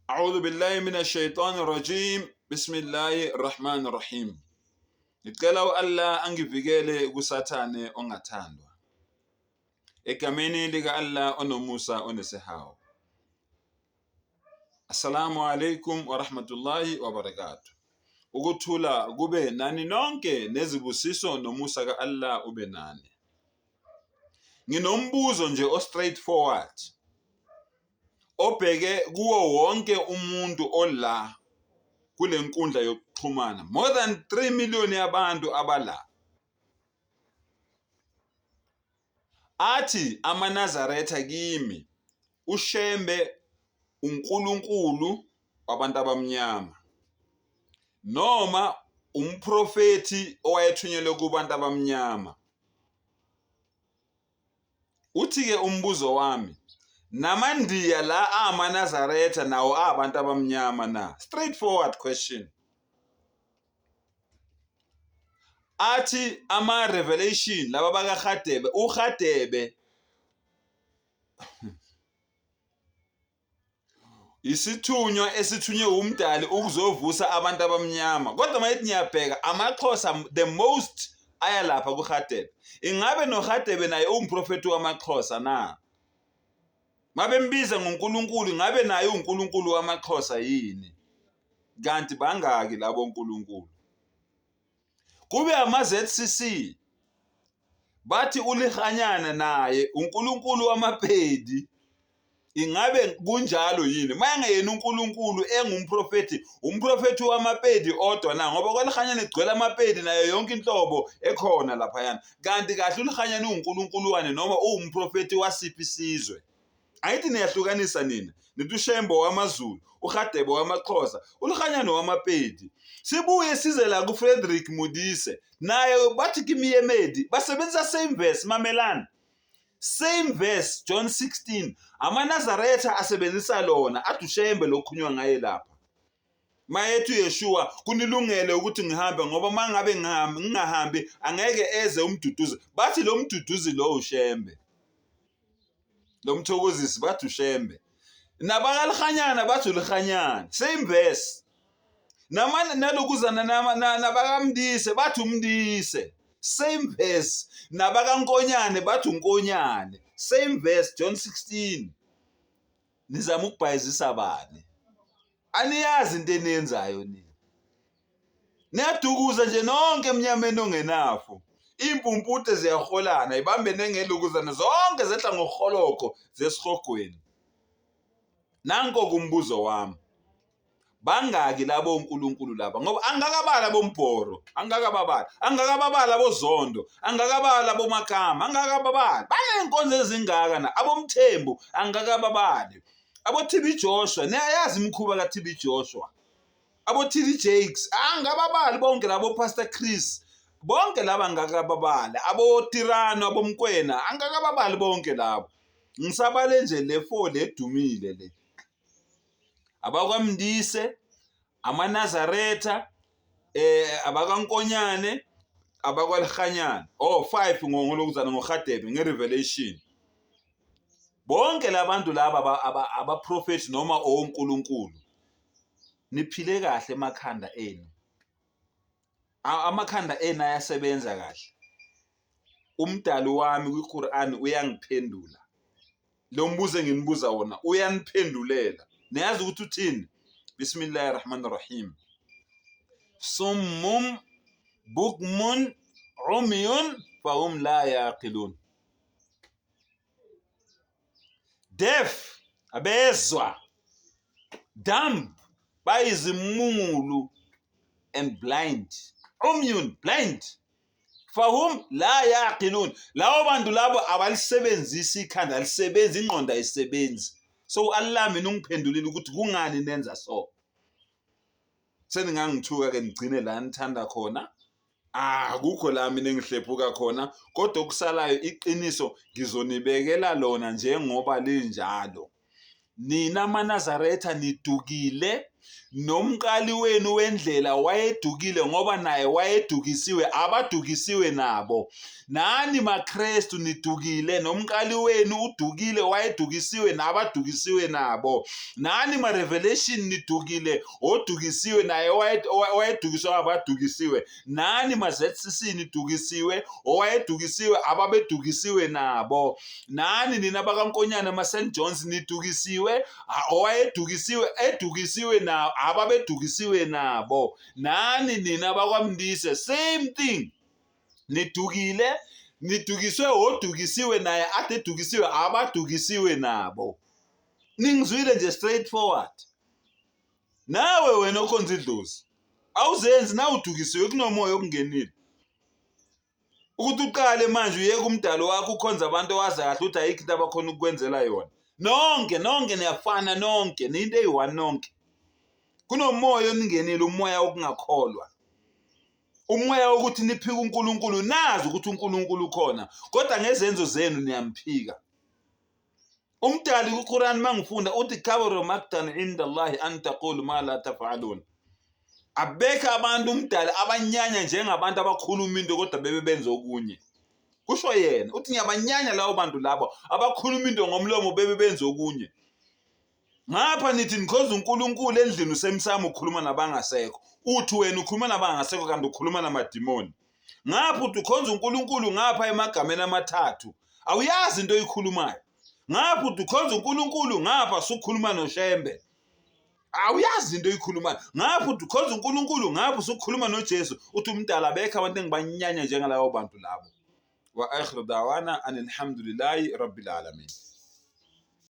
A'udhu billahi minash shaitani rajim. Bismillahir Rahmanir Rahim. Ngicela u-Allah angivikele kuSathane ongathandwa. Egameni lika-Allah onomusa onesihawu. Assalamu alaikum wa rahmatullahi wa barakatuh. Ukuthula kube nani nonke nezibusiso nomusa ka-Allah ube nani. Nginombuzo nje o straight forward. Obheke kuwo wonke umuntu ola kule nkundla yokuxhumana. More than 3 million yabantu abala. Athi amaNazaretha kimi uShembe uNkulunkulu wabantu abamnyama noma umprofethi owayethunyelwe kubantu abamnyama. Uthi-ke umbuzo wami, namaNdiya la amaNazaretha nawo abantu abamnyama na? Straight forward question. Athi ama-revelation laba bakaRhadebe, uRhadebe isithunywa esithunywe umdali ukuzovusa abantu abamnyama kodwa mayethi ngiyabheka amaxhosa the most aya lapha kuHadebe ingabe noHadebe naye uwumprofethi wamaxhosa na mabembiza ngoNkulunkulu ingabe naye uNkulunkulu wamaxhosa yini kanti bangaki labo nkulunkulu kube ama-ZCC bathi ulihanyana naye uNkulunkulu wamapedi ingabe kunjalo yini mayengeyena uNkulunkulu engumprofethi umprofethi wamapedi odwa na ngoba kwalihanyana igcwele amapedi nayo yonke inhlobo ekhona laphayana kanti kahle ulihanyana uwuNkulunkulu wani noma uwumprofethi wasiphi isizwe Angithi niyahlukanisa nina. Nithi uShembe wamaZulu, uRhadebe wamaXhosa, uLurhanyane wamaPedi. Sibuye size la kuFrederick Modise. Naye bathi kimiyemedi basebenzisa same verse mamelani. Same verse John 16. AmaNazaretha asebenzisa lona athi uShembe lokhunywa ngaye lapha. Mayethi uYeshua kunilungele ukuthi ngihambe ngoba mangabe ngingahambi angeke eze umduduzi. Bathi lo mduduzi lo uShembe. Lo mthokozisi bathi uShembe. Nabakalihanyana bathi ulihanyana. Same verse. Nama nalokuzana nabakamndise bathi umndise. Same verse. Nabakankonyane bathi unkonyane. Same verse John 16. Nizama ukubhayizisa bani? Aniyazi into eniyenzayo nina. Niyadukuza nje nonke emnyameni ongenafu. Iy'mpumputhe ziyaholana ibambene ngelukuzana zonke zehla ngohologo zesihogweni. Nanko kumbuzo wami. Bangaki labo onkulunkulu laba ngoba angakabala bombhoro angakababali angakababali abozondo angakabali abomakama angakababali baney'nkonzo ezingaka na abomthembu angakababali abo-TB Joshua niyayazi imikhuba ka-TB Joshua abo-TD Jakes angababali bonke labo Pastor Chris bonke laba ngakababali aboTirano abomkwena angakababali bonke labo ngisabale nje le four ledumile le abakwaMndise amaNazaretha eh abakaNkonyane abakwalihanyana oh 5 ngolokuzana ngoRhadebe ngerevelation Bonke labantu laba abaprofethi noma onkulunkulu niphile kahle emakhanda enu. Amakhanda enu ayasebenza kahle. Umdali wami kwiQur'an uyangiphendula. Lo mbuzo enginibuza wona uyaniphendulela. Niyazi ukuthi uthini? Bismillahir Rahmanir Rahim. Summum bukmun umyun fahum la yaqilun. Deaf, abezwa, dumb, bayizimungulu and blind. Umyun, blind. Fahum la yaqilun. Labo bantu labo abalisebenzisi ikhanda, alisebenzi ingqondo ayisebenzi. So Allah mina ungiphendulile ukuthi kungani nenza so. Seningangithuka ke nigcine la nithanda khona. Akukho la mina engihlephuka khona kodwa okusalayo iqiniso ngizonibekela lona njengoba linjalo. Nina maNazaretha nidukile, Nomqali wenu wendlela wayedukile ngoba naye wayedukisiwe, abadukisiwe nabo. Nani maKristu nidukile, nomqali wenu udukile, wayedukisiwe nabadukisiwe nabo. Nani ma-Revelation nidukile, odukisiwe naye wayedukiswe abadukisiwe. Nani ma-ZCC nidukisiwe, owayedukisiwe ababedukisiwe nabo. Nani nina bakaNkonyane ma-St John's nidukisiwe, owayedukisiwe edukisiwe nabo ababedukisiwe nabo. Nani nina bakwaMndise same thing. Nidukile, nidukiswe odukisiwe naye ade edukisiwe abadukisiwe nabo. Ningizwile nje straight forward. Nawe wena okhonza idlozi awuzenzi nawe udukisiwe kunomoya okungenile. Ukuthi uqale manje uyeke umdalo wakho ukhonza abantu owazi kahle ukuthi ayikho into abakhona ukukwenzela yona. Nonke nonke niyafana nonke niyinto eyi-one nonke. Kunomoya oningenile umoya wokungakholwa. Umoya wokuthi niphike uNkulunkulu nazi ukuthi uNkulunkulu ukhona kodwa ngezenzo zenu niyamphika. Umdali kuQuran mangifunda uthi kabura maktan inda Allahi an taqulu ma la tafalun. Abekho abantu umdali abanyanya njengabantu abakhuluma into kodwa bebe benza okunye. Kusho yena uthi ngiyabanyanya labo bantu labo abakhuluma into ngomlomo bebe benza okunye. Ngapha nithi nikhonza uNkulunkulu endlini usemsamo ukhuluma nabangasekho. Uthi wena ukhuluma nabangasekho kanti ukhuluma namadimoni. Ngapha uthi ukhonza uNkulunkulu ngapha emagameni amathathu. Awuyazi into oyikhulumayo. Ngapha uthi ukhonza uNkulunkulu ngapha sukhuluma noShembe. Awuyazi into oyikhulumayo. Ngapha uthi ukhonza uNkulunkulu ngapha usukhuluma noJesu. Uthi umdala abekho abantu engibanyanya njengalabo bantu labo. Wa akhiru dawana anilhamdulillahi rabbil alamin.